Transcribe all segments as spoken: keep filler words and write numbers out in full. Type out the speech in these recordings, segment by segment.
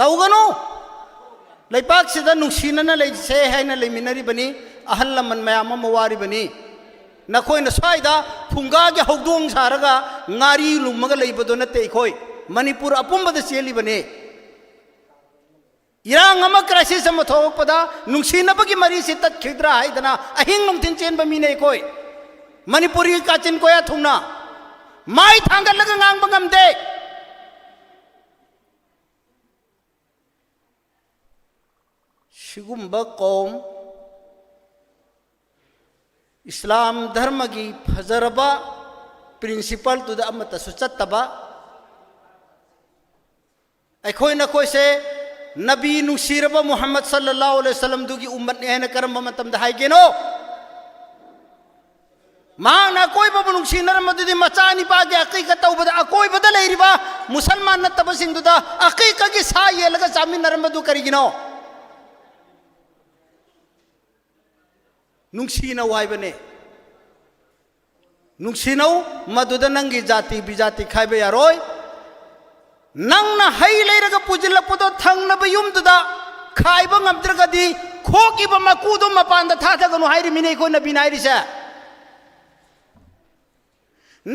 ꯇꯧꯒꯅꯨ꯫ ꯂꯩꯄꯥꯛꯁꯤꯗ ꯅꯨꯡꯁꯤꯅꯅ ꯂꯩꯁꯦ ꯍꯥꯏꯅ ꯂꯩꯃꯤꯟꯅꯔꯤꯕꯅꯤ꯫ ꯑꯍꯜ ꯂꯃꯟ ꯃꯌꯥꯝ ꯑꯃ ꯋꯥꯔꯤꯕꯅꯤ꯫ ꯅꯈꯣꯏꯅ ꯁ꯭ꯋꯥꯏꯗ ꯐꯨꯡꯒꯥꯒꯤ ꯍꯧꯗꯣꯡ ꯁꯥꯔꯒ ꯉꯥꯔꯤ ꯂꯨꯝꯃꯒ ꯂꯩꯕꯗꯣ ꯅꯠꯇꯦ꯫ ꯑꯩꯈꯣꯏ ꯃꯅꯤꯄꯨꯔ ꯑꯄꯨꯝꯕꯗ ꯆꯦꯜꯂꯤꯕꯅꯤ꯫ ꯏꯔꯥꯡ ꯑꯃ, crisis ꯑꯃ ꯊꯣꯛꯂꯛꯄꯗ ꯅꯨꯡꯁꯤꯅꯕꯒꯤ ꯃꯔꯤꯁꯤ ꯇꯠꯈꯤꯗ꯭ꯔꯥ ꯍꯥꯏꯗꯅ ꯑꯍꯤꯡ ꯅꯨꯡꯊꯤꯟ ꯆꯦꯟꯕ ꯃꯤꯅꯦ ꯑꯩꯈꯣꯏ꯫ ꯃꯅꯤꯄꯨꯔꯒꯤ ꯀꯥꯆꯤꯟ ꯀꯣꯌꯥ ꯊꯨꯡꯅ ꯃꯥꯏ ꯊꯥꯡꯒꯠꯂꯒ ꯉꯥꯡꯕ ꯉꯝꯗꯦ꯫ ꯁꯤꯒꯨꯝꯕ ꯀꯧꯝ, ꯏꯁꯂꯥꯝ ꯙꯔꯃꯒꯤ ꯐꯖꯔꯕ principleꯗꯨꯗ ꯑꯃꯠꯇꯁꯨ ꯆꯠꯇꯕ, ꯑꯩꯈꯣꯏ ꯅꯈꯣꯏꯁꯦ ꯅꯕꯤ ꯅꯨꯡꯁꯤꯔꯕ ꯃꯨꯍꯝꯃꯗ ꯁꯜꯂꯜꯂꯥꯍꯨ ꯑꯂꯩꯍꯤ ꯋꯁꯜꯂꯝꯗꯨꯒꯤ ꯎꯝꯃꯠꯅꯤ ꯍꯥꯏꯅ ꯀꯔꯝꯕ ꯃꯇꯝꯗ ꯍꯥꯏꯒꯦꯅꯣ? ꯃꯍꯥꯛꯅ ꯑꯀꯣꯏꯕꯕꯨ ꯅꯨꯡꯁꯤꯅꯔꯝꯕꯗꯨꯗꯤ ꯃꯆꯥ ꯅꯤꯄꯥꯒꯤ ꯑꯀꯤꯀ ꯇꯧꯕꯗ ꯑꯀꯣꯏꯕꯗ ꯂꯩꯔꯤꯕ ꯃꯨꯁꯜꯃꯥꯟ ꯅꯠꯇꯕꯁꯤꯡꯗꯨꯗ ꯑꯀꯤꯀꯒꯤ ꯁꯥ ꯌꯦꯜꯂꯒ ꯆꯥꯃꯤꯟꯅꯔꯝꯕꯗꯨ ꯀꯔꯤꯒꯤꯅꯣ? ꯅꯨꯡꯁꯤꯅꯧ ꯍꯥꯏꯕꯅꯦ꯫ ꯅꯨꯡꯁꯤꯅꯧ, ꯃꯗꯨꯗ ꯅꯪꯒꯤ ꯖꯥꯇꯤ ꯕꯤꯖꯥꯇꯤ ꯈꯥꯏꯕ ꯌꯥꯔꯣꯏ꯫ ꯅꯪꯅ ꯍꯩ ꯂꯩꯔꯒ ꯄꯨꯁꯤꯜꯂꯛꯄꯗꯣ ꯊꯪꯅꯕ ꯌꯨꯝꯗꯨꯗ ꯈꯥꯏꯕ ꯉꯝꯗ꯭ꯔꯒꯗꯤ ꯈꯣꯛꯏꯕ ꯃꯀꯨꯗꯣ ꯃꯄꯥꯟꯗ ꯊꯥꯊꯒꯅꯨ ꯍꯥꯏꯔꯤꯃꯤꯅꯦ ꯑꯩꯈꯣꯏ ꯅꯕꯤꯅ ꯍꯥꯏꯔꯤꯁꯦ꯫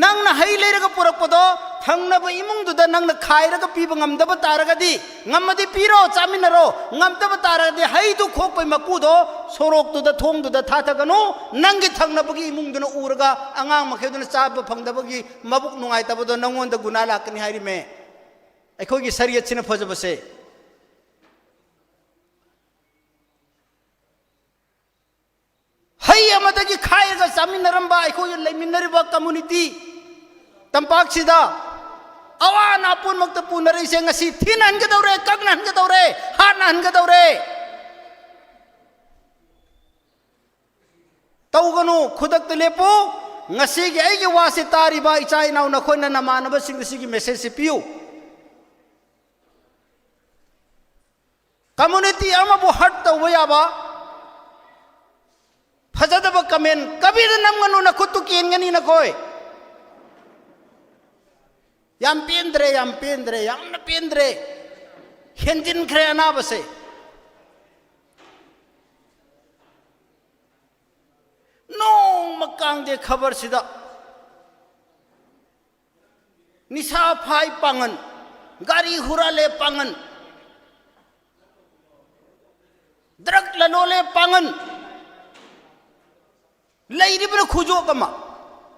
ꯅꯪꯅ ꯍꯩ ꯂꯩꯔꯒ ꯄꯨꯔꯛꯄꯗꯣ ꯊꯪꯅꯕ ꯏꯃꯨꯡꯗꯨꯗ ꯅꯪꯅ ꯈꯥꯏꯔꯒ ꯄꯤꯕ ꯉꯝꯗꯕ ꯇꯥꯔꯒꯗꯤ, ꯉꯝꯃꯗꯤ ꯄꯤꯔꯣ, ꯆꯥꯃꯤꯟꯅꯔꯣ, ꯉꯝꯗꯕ ꯇꯥꯔꯒꯗꯤ ꯍꯩꯗꯨ ꯈꯣꯛꯄꯩ ꯃꯀꯨꯗꯣ ꯁꯣꯔꯣꯛꯇꯨꯗ, ꯊꯣꯡꯗꯨꯗ ꯊꯥꯊꯒꯅꯨ, ꯅꯪꯒꯤ ꯊꯪꯅꯕꯒꯤ ꯏꯃꯨꯡꯗꯨꯅ ꯎꯔꯒ ꯑꯉꯥꯡ ꯃꯈꯩꯗꯨꯅ ꯆꯥꯕ ꯐꯪꯗꯕꯒꯤ ꯃꯕꯨꯛ ꯅꯨꯡꯉꯥꯏꯇꯕꯗꯣ ꯅꯪꯉꯣꯟꯗ ꯒꯨꯅꯥ ꯂꯥꯛꯀꯅꯤ ꯍꯥꯏꯔꯤꯃꯦ꯫ ꯑꯩꯈꯣꯏꯒꯤ ꯁꯔꯤꯌꯠꯁꯤꯅ ꯐꯖꯕꯁꯦ꯫ ꯍꯩ ꯑꯃꯗꯒꯤ ꯈꯥꯏꯔꯒ ꯆꯥꯃꯤꯟꯅꯔꯝꯕ ꯑꯩꯈꯣꯏꯒꯤ ꯂꯩꯃꯤꯟꯅꯔꯤꯕ community ꯇꯝꯄꯥꯛꯁꯤꯗ ꯑꯋꯥ ꯑꯅꯥ ꯄꯨꯝꯅꯃꯛꯇ ꯄꯨꯅꯔꯛꯏꯁꯦ ꯉꯁꯤ ꯊꯤꯅꯍꯟꯒꯗꯧꯔꯦ, ꯀꯛꯅꯍꯟꯒꯗꯧꯔꯦ, ꯍꯥꯠꯅꯍꯟꯒꯗꯧꯔꯦ꯫ ꯇꯧꯒꯅꯨ, ꯈꯨꯗꯛꯇ ꯂꯦꯞꯄꯨ꯫ ꯉꯁꯤꯒꯤ ꯑꯩꯒꯤ ꯋꯥꯁꯤ ꯇꯥꯔꯤꯕ ꯏꯆꯥ ꯏꯅꯥꯎ ꯅꯈꯣꯏꯅ ꯅꯃꯥꯟꯅꯕꯁꯤꯡꯗ ꯁꯤꯒꯤ messageꯁꯤ ꯄꯤꯌꯨ꯫ Community ꯑꯃꯕꯨ hurt ꯇꯧꯕ ꯌꯥꯕ, ꯐꯖꯗꯕ comment ꯀꯕꯤꯗ ꯅꯝꯒꯅꯨ, ꯅꯈꯨꯠꯇꯨ ꯀꯦꯟꯒꯅꯤ ꯅꯈꯣꯏ꯫ ꯌꯥꯝ ꯄꯦꯟꯗ꯭ꯔꯦ, ꯌꯥꯝ ꯄꯦꯟꯗ꯭ꯔꯦ, ꯌꯥꯝꯅ ꯄꯦꯟꯗ꯭ꯔꯦ꯫ ꯍꯦꯟꯖꯤꯟꯈ꯭ꯔꯦ ꯑꯅꯥꯕꯁꯦ꯫ ꯅꯣꯡꯃ ꯀꯥꯡꯗꯦ ꯈꯕꯔꯁꯤꯗ ꯅꯤꯁꯥ ꯐꯥꯏ ꯄꯥꯡꯒꯟ, ꯒꯥꯔꯤ ꯍꯨꯔꯥꯜꯂꯦ ꯄꯥꯡꯒꯟ, ꯗ꯭ꯔꯒ ꯂꯂꯣꯜꯂꯦ ꯄꯥꯡꯒꯟ, ꯂꯩꯔꯤꯕꯅ ꯈꯨꯖꯣꯛ ꯑꯃ꯫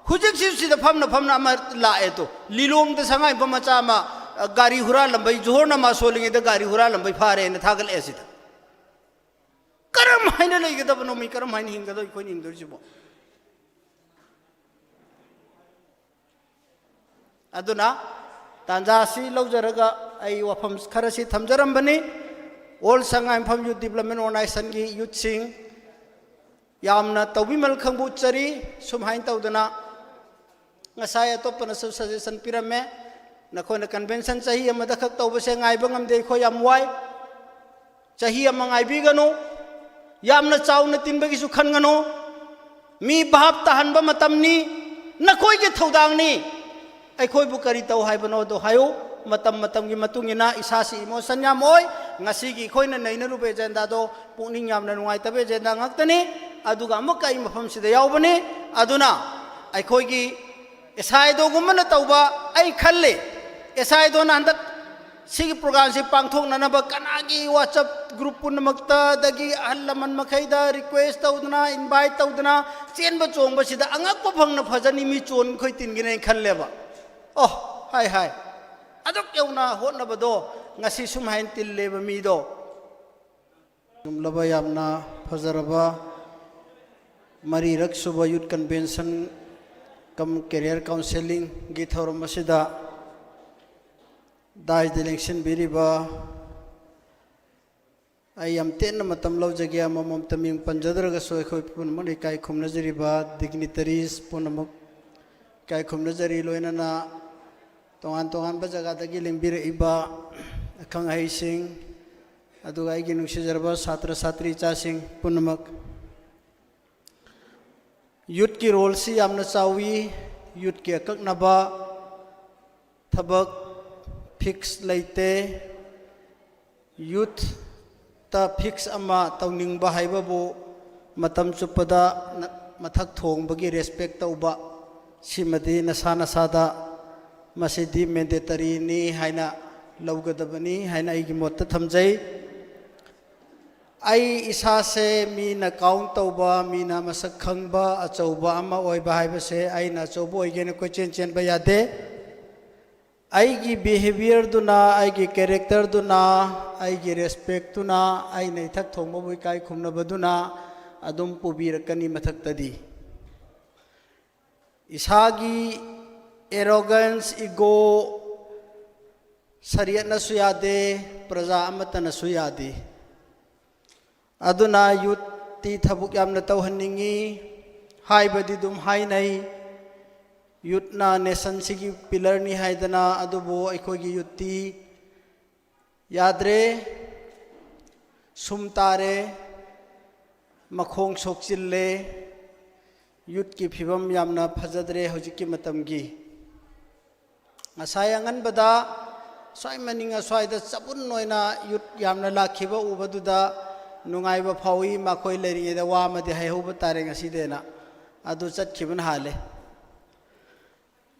ꯍꯧꯖꯤꯛꯁꯤ ꯁꯤꯗ ꯐꯝꯅ ꯐꯝꯅ ꯑꯃ ꯂꯥꯛꯑꯦ ꯇꯣ, ꯂꯤꯂꯣꯡꯗ ꯁꯉꯥꯏꯌꯨꯝꯐꯝ ꯃꯆꯥ ꯑꯃ, ꯑ, ꯒꯥꯔꯤ ꯍꯨꯔꯥꯜꯂꯝꯕꯩ, ꯖꯣꯍꯣꯔ ꯅꯃꯥꯖ ꯁꯣꯜꯂꯤꯉꯩꯗ ꯒꯥꯔꯤ ꯍꯨꯔꯥꯜꯂꯝꯕꯩ ꯐꯥꯔꯦꯅ ꯊꯥꯒꯠꯂꯛꯑꯦ ꯁꯤꯗ꯫ ꯀꯔꯝ ꯍꯥꯏꯅ ꯂꯩꯒꯗꯕꯅꯣ ꯃꯤ? ꯀꯔꯝ ꯍꯥꯏꯅ ꯍꯤꯡꯒꯗꯕ ꯑꯩꯈꯣꯏꯅ ꯍꯤꯡꯗꯣꯏꯁꯤꯕꯣ? ꯑꯗꯨꯅ ꯇꯥꯟꯖꯥꯁꯤ ꯂꯧꯖꯔꯒ ꯑꯩ ꯋꯥꯐꯝ ꯈꯔꯁꯤ ꯊꯝꯖꯔꯝꯕꯅꯤ꯫ ꯑꯣꯜ ꯁꯉꯥꯏꯌꯨꯝꯐꯝ ꯌꯨꯠ ꯗꯤꯕ꯭ꯂꯞꯃꯦꯟ ꯑꯣꯔꯒꯅꯥꯏꯖꯦꯁꯟꯒꯤ ꯌꯨꯠꯁꯤꯡ ꯌꯥꯝꯅ ꯇꯧꯕꯤꯃꯜ ꯈꯪꯕ ꯎꯠꯆꯔꯤ꯫ ꯁꯨꯃꯥꯏꯅ ꯇꯧꯗꯅ ꯉꯁꯥꯏ ꯑꯇꯣꯞꯄꯅꯁꯨ ꯁꯖꯦꯁꯟ ꯄꯤꯔꯝꯃꯦ, ꯅꯈꯣꯏꯅ ꯀꯟꯚꯦꯟꯁꯟ ꯆꯍꯤ ꯑꯃꯗ ꯈꯛ ꯇꯧꯕꯁꯦ ꯉꯥꯏꯕ ꯉꯝꯗꯦ, ꯑꯩꯈꯣꯏ ꯌꯥꯝ ꯋꯥꯏ꯫ ꯆꯍꯤ ꯑꯃ ꯉꯥꯏꯕꯤꯒꯅꯨ, ꯌꯥꯝꯅ ꯆꯥꯎꯅ ꯇꯤꯟꯕꯒꯤꯁꯨ ꯈꯟꯒꯅꯨ꯫ ꯃꯤ ꯚꯥꯞ ꯇꯥꯍꯟꯕ ꯃꯇꯝꯅꯤ, ꯅꯈꯣꯏꯒꯤ ꯊꯧꯗꯥꯡꯅꯤ꯫ ꯑꯩꯈꯣꯏꯕꯨ ꯀꯔꯤ ꯇꯧ ꯍꯥꯏꯕꯅꯣꯗꯣ ꯍꯥꯏꯌꯨ꯫ ꯃꯇꯝ ꯃꯇꯝꯒꯤ ꯃꯇꯨꯡ ꯏꯟꯅ ꯏꯁꯥꯁꯤ ꯏꯃꯣꯁꯟ ꯌꯥꯝ ꯑꯣꯏ꯫ ꯉꯁꯤꯒꯤ ꯑꯩꯈꯣꯏꯅ ꯅꯩꯅꯔꯨꯕ ꯑꯦꯖꯦꯟꯗꯥꯗꯣ ꯄꯨꯛꯅꯤꯡ ꯌꯥꯝꯅ ꯅꯨꯡꯉꯥꯏꯇꯕ ꯑꯦꯖꯦꯟꯗꯥ ꯉꯥꯛꯇꯅꯤ꯫ ꯑꯗꯨꯒ ꯑꯃꯨꯛꯀ ꯑꯩ ꯃꯐꯝꯁꯤꯗ ꯌꯥꯎꯕꯅꯤ꯫ ꯑꯗꯨꯅ ꯑꯩꯈꯣꯏꯒꯤ ꯑꯦꯁꯥꯏꯗꯣꯒꯨꯝꯕꯅ ꯇꯧꯕ ꯑꯩ ꯈꯜꯂꯤ꯫ ꯑꯦꯁꯥꯏꯗꯣꯅ ꯍꯟꯗꯛ ꯁꯤꯒꯤ ꯄ꯭ꯔꯣꯒ꯭ꯔꯥꯝꯁꯤ ꯄꯥꯡꯊꯣꯛꯅꯅꯕ ꯀꯅꯥꯒꯤ WhatsApp group ꯄꯨꯝꯅꯃꯛꯇ, ꯑꯗꯒꯤ ꯑꯍꯜ ꯂꯃꯟ ꯃꯈꯩꯗ request ꯇꯧꯗꯅ, invite ꯇꯧꯗꯅ ꯆꯦꯟꯕ ꯆꯣꯡꯕꯁꯤꯗ ꯑꯉꯛꯄ ꯐꯪꯅ ꯐꯖꯅꯤ ꯃꯤ ꯆꯣꯟ ꯈꯣꯏ ꯇꯤꯟꯒꯅꯦꯅ ꯈꯜꯂꯦꯕ꯫ ꯑꯣ, ꯍꯥꯏ ꯍꯥꯏ꯫ ꯑꯗꯨꯛ ꯌꯧꯅ ꯍꯣꯠꯅꯕꯗꯣ ꯉꯁꯤ ꯁꯨꯝ ꯍꯥꯏꯅ ꯇꯤꯜꯂꯦꯕ ꯃꯤꯗꯣ꯫ ꯆꯨꯝꯂꯕ ꯌꯥꯝꯅ ꯐꯖꯔꯕ ꯃꯔꯤꯔꯛ ꯁꯨꯕ Youth Convention cum Career Counselling ꯒꯤ ꯊꯧꯔꯝ ꯑꯁꯤꯗ ꯗꯥꯏꯁꯇ ꯂꯦꯡꯁꯤꯟꯕꯤꯔꯤꯕ ꯑꯩ ꯌꯥꯝ ꯇꯦꯟꯅ ꯃꯇꯝ ꯂꯧꯖꯒꯦ, ꯑꯃꯃꯝꯇ ꯃꯤꯡ ꯄꯟꯖꯗ꯭ꯔꯒꯁꯨ ꯑꯩꯈꯣꯏ ꯄꯨꯝꯅꯃꯛꯅ ꯏꯀꯥꯏ ꯈꯨꯝꯅꯖꯔꯤꯕ dignitaries ꯄꯨꯝꯅꯃꯛ ꯏꯀꯥꯏ ꯈꯨꯝꯅꯖꯔꯤ, ꯂꯣꯏꯅꯅ ꯇꯣꯉꯥꯟ ꯇꯣꯉꯥꯟꯕ ꯖꯒꯥꯗꯒꯤ ꯂꯦꯡꯕꯤꯔꯛꯏꯕ ꯑꯈꯪ ꯑꯍꯩꯁꯤꯡ, ꯑꯗꯨꯒ ꯑꯩꯒꯤ ꯅꯨꯡꯁꯤꯖꯔꯕ ꯁꯥꯇ꯭ꯔ ꯁꯥꯇ꯭ꯔꯤ ꯏꯆꯥꯁꯤꯡ ꯄꯨꯝꯅꯃꯛ꯫ ꯌꯨꯠꯀꯤ ꯔꯣꯜꯁꯤ ꯌꯥꯝꯅ ꯆꯥꯎꯏ꯫ ꯌꯨꯠꯀꯤ ꯑꯀꯛꯅꯕ ꯊꯕꯛ ꯐꯤꯛꯁ ꯂꯩꯇꯦ꯫ ꯌꯨꯠꯇ ꯐꯤꯛꯁ ꯑꯃ ꯇꯧꯅꯤꯡꯕ ꯍꯥꯏꯕꯕꯨ ꯃꯇꯝ ꯆꯨꯞꯄꯗ ꯅ- ꯃꯊꯛ ꯊꯣꯡꯕꯒꯤ ꯔꯦꯁꯄꯦꯛ ꯇꯧꯕ, ꯁꯤꯃꯗꯤ ꯅꯁꯥ ꯅꯁꯥꯗ ꯃꯁꯤꯗꯤ ꯃꯦꯟꯗꯦꯇꯔꯤꯅꯤ ꯍꯥꯏꯅ ꯂꯧꯒꯗꯕꯅꯤ ꯍꯥꯏꯅ ꯑꯩꯒꯤ ꯃꯣꯠꯇ ꯊꯝꯖꯩ꯫ ꯑꯩ ꯏꯁꯥꯁꯦ ꯃꯤꯅ ꯀꯥꯎꯟ ꯇꯧꯕ, ꯃꯤꯅ ꯃꯁꯛ ꯈꯪꯕ ꯑꯆꯧꯕ ꯑꯃ ꯑꯣꯏꯕ ꯍꯥꯏꯕꯁꯦ ꯑꯩꯅ ꯑꯆꯧꯕ ꯑꯣꯏꯒꯦꯅ ꯀꯣꯏꯆꯦꯟ ꯆꯦꯟꯕ ꯌꯥꯗꯦ꯫ ꯑꯩꯒꯤ ꯕꯤꯍꯦꯕꯤꯌꯔꯗꯨꯅ, ꯑꯩꯒꯤ ꯀꯦꯔꯦꯛꯇꯔꯗꯨꯅ, ꯑꯩꯒꯤ ꯔꯦꯁꯄꯦꯛꯇꯨꯅ, ꯑꯩꯅ ꯏꯊꯛ ꯊꯣꯡꯕꯕꯨ ꯏꯀꯥꯏ ꯈꯨꯝꯅꯕꯗꯨꯅ ꯑꯗꯨꯝ ꯄꯨꯕꯤꯔꯛꯀꯅꯤ ꯃꯊꯛꯇꯗꯤ꯫ ꯏꯁꯥꯒꯤ ꯑꯦꯔꯣꯒꯦꯟꯁ, ꯏꯒꯣ ꯁꯔꯤꯌꯠꯅꯁꯨ ꯌꯥꯗꯦ, ꯄ꯭ꯔꯖꯥ ꯑꯃꯠꯇꯅꯁꯨ ꯌꯥꯗꯦ꯫ ꯑꯗꯨꯅ ꯌꯨꯠꯇꯤ ꯊꯕꯛ ꯌꯥꯝꯅ ꯇꯧꯍꯟꯅꯤꯡꯉꯤ ꯍꯥꯏꯕꯗꯤ ꯑꯗꯨꯝ ꯍꯥꯏꯅꯩ, ꯌꯨꯠꯅ ꯅꯦꯁꯟꯁꯤꯒꯤ ꯄꯤꯂꯔꯅꯤ ꯍꯥꯏꯗꯅ, ꯑꯗꯨꯕꯨ ꯑꯩꯈꯣꯏꯒꯤ ꯌꯨꯠꯇꯤ ꯌꯥꯗ꯭ꯔꯦ, ꯁꯨꯝ ꯇꯥꯔꯦ, ꯃꯈꯣꯡ ꯁꯣꯛꯆꯤꯜꯂꯦ꯫ ꯌꯨꯠꯀꯤ ꯐꯤꯕꯝ ꯌꯥꯝꯅ ꯐꯖꯗ꯭ꯔꯦ ꯍꯧꯖꯤꯛꯀꯤ ꯃꯇꯝꯒꯤ꯫ ꯉꯁꯥꯏ ꯑꯉꯟꯕꯗ ꯁ꯭ꯋꯥꯏ ꯃꯅꯤꯡ ꯑꯁ꯭ꯋꯥꯏꯗ ꯆꯕꯨꯟ ꯑꯣꯏꯅ ꯌꯨꯠ ꯌꯥꯝꯅ ꯂꯥꯛꯈꯤꯕ ꯎꯕꯗꯨꯗ ꯅꯨꯡꯉꯥꯏꯕ ꯐꯥꯎꯏ꯫ ꯃꯈꯣꯏ ꯂꯩꯔꯤꯉꯩꯗ ꯋꯥ ꯑꯃꯗꯤ ꯍꯥꯏꯍꯧꯕ ꯇꯥꯔꯦ ꯉꯁꯤꯗꯦꯅ꯫ ꯑꯗꯨ ꯆꯠꯈꯤꯕꯅ ꯍꯥꯜꯂꯦ꯫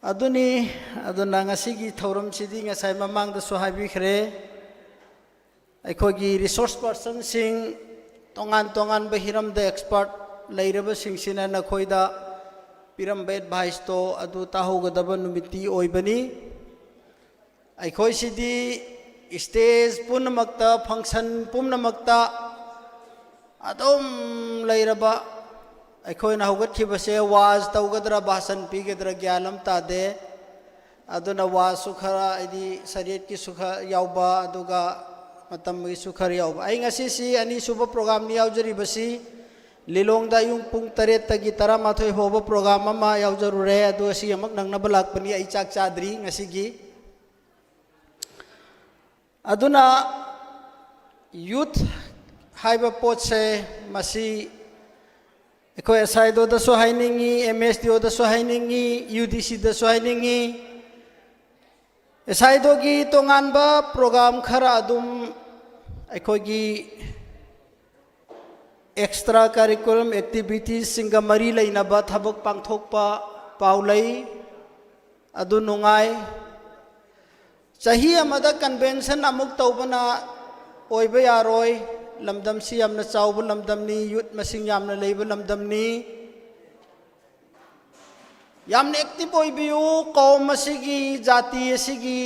ꯑꯗꯨꯅꯤ, ꯑꯗꯨꯅ ꯉꯁꯤꯒꯤ ꯊꯧꯔꯝꯁꯤꯗꯤ ꯉꯁꯥꯏ ꯃꯃꯥꯡꯗꯁꯨ ꯍꯥꯏꯕꯤꯈ꯭ꯔꯦ꯫ ꯑꯩꯈꯣꯏꯒꯤ ꯔꯤꯁꯣꯔꯁ ꯄꯔꯁꯟꯁꯤꯡ, ꯇꯣꯉꯥꯟ ꯇꯣꯉꯥꯟꯕ ꯍꯤꯔꯝꯗ ꯑꯦꯛꯁꯄꯔꯠ ꯂꯩꯔꯕꯁꯤꯡꯁꯤꯅ ꯅꯈꯣꯏꯗ ꯄꯤꯔꯝꯕ ꯑꯦꯗꯚꯥꯏꯁꯇꯣ ꯑꯗꯨ ꯇꯥꯍꯧꯒꯗꯕ ꯅꯨꯃꯤꯠꯇꯤ ꯑꯣꯏꯕꯅꯤ꯫ ꯑꯩꯈꯣꯏꯁꯤꯗꯤ ꯁ꯭ꯇꯦꯖ ꯄꯨꯝꯅꯃꯛꯇ, ꯐꯪꯁꯟ ꯄꯨꯝꯅꯃꯛꯇ ꯑꯗꯨꯝ ꯂꯩꯔꯕ, ꯑꯩꯈꯣꯏꯅ ꯍꯧꯒꯠꯈꯤꯕꯁꯦ ꯋꯥꯖ ꯇꯧꯒꯗ꯭ꯔꯥ, ꯚꯥꯁꯟ ꯄꯤꯒꯗ꯭ꯔꯥ ꯒ꯭ꯌꯥꯟ ꯑꯃ ꯇꯥꯗꯦ꯫ ꯑꯗꯨꯅ ꯋꯥꯖꯁꯨ ꯈꯔ, ꯍꯥꯏꯗꯤ ꯁꯔꯤꯌꯠꯀꯤꯁꯨ ꯈꯔ ꯌꯥꯎꯕ, ꯑꯗꯨꯒ ꯃꯇꯝꯒꯤꯁꯨ ꯈꯔ ꯌꯥꯎꯕ꯫ ꯑꯩ ꯉꯁꯤꯁꯤ ꯑꯅꯤꯁꯨꯕ ꯄ꯭ꯔꯣꯒꯥꯝꯅꯤ ꯌꯥꯎꯖꯔꯤꯕꯁꯤ꯫ ꯂꯤꯂꯣꯡꯗ ꯑꯌꯨꯛ ꯄꯨꯡ ꯇꯔꯦꯠꯇꯒꯤ ꯇꯔꯥꯃꯥꯊꯣꯏ ꯐꯥꯎꯕ ꯄ꯭ꯔꯣꯒꯥꯝ ꯑꯃ ꯌꯥꯎꯖꯔꯨꯔꯦ꯫ ꯑꯗꯨ ꯑꯁꯤ ꯑꯃꯨꯛ ꯅꯪꯅꯕ ꯂꯥꯛꯄꯅꯤ꯫ ꯑꯩ ꯆꯥꯛ ꯆꯥꯗ꯭ꯔꯤ ꯉꯁꯤꯒꯤ꯫ ꯑꯗꯨꯅ ꯌꯨꯠ ꯍꯥꯏꯕ ꯄꯣꯠꯁꯦ, ꯃꯁꯤ ꯑꯩꯈꯣꯏ ꯑꯦꯁ ꯑꯥꯏ ꯗꯤ ꯑꯣꯗꯁꯨ ꯍꯥꯏꯅꯤꯡꯉꯤ, ꯑꯦꯝ ꯑꯦꯁ ꯗꯤ ꯑꯣꯗꯁꯨ ꯍꯥꯏꯅꯤꯡꯉꯤ, ꯌꯨ ꯗꯤ ꯁꯤꯗꯁꯨ ꯍꯥꯏꯅꯤꯡꯉꯤ꯫ ꯑꯦꯁ ꯑꯥꯏ ꯗꯤ ꯑꯣꯒꯤ ꯇꯣꯉꯥꯟꯕ ꯄ꯭ꯔꯣꯒꯥꯝ ꯈꯔ ꯑꯗꯨꯝ ꯑꯩꯈꯣꯏꯒꯤ extra curriculum activitiesꯁꯤꯡꯒ ꯃꯔꯤ ꯂꯩꯅꯕ ꯊꯕꯛ ꯄꯥꯡꯊꯣꯛꯄ ꯄꯥꯎ ꯂꯩ꯫ ꯑꯗꯨ ꯅꯨꯡꯉꯥꯏ꯫ ꯆꯍꯤ ꯑꯃꯗ convention ꯑꯃꯨꯛ ꯇꯧꯕꯅ ꯑꯣꯏꯕ ꯌꯥꯔꯣꯏ꯫ ꯂꯝꯗꯝꯁꯤ ꯌꯥꯝꯅ ꯆꯥꯎꯕ ꯂꯝꯗꯝꯅꯤ, youth ꯃꯁꯤꯡ ꯌꯥꯝꯅ ꯂꯩꯕ ꯂꯝꯗꯝꯅꯤ꯫ ꯌꯥꯝꯅ active ꯑꯣꯏꯕꯤꯌꯨ꯫ ꯀꯧꯝ ꯑꯁꯤꯒꯤ, ꯖꯥꯇꯤ ꯑꯁꯤꯒꯤ,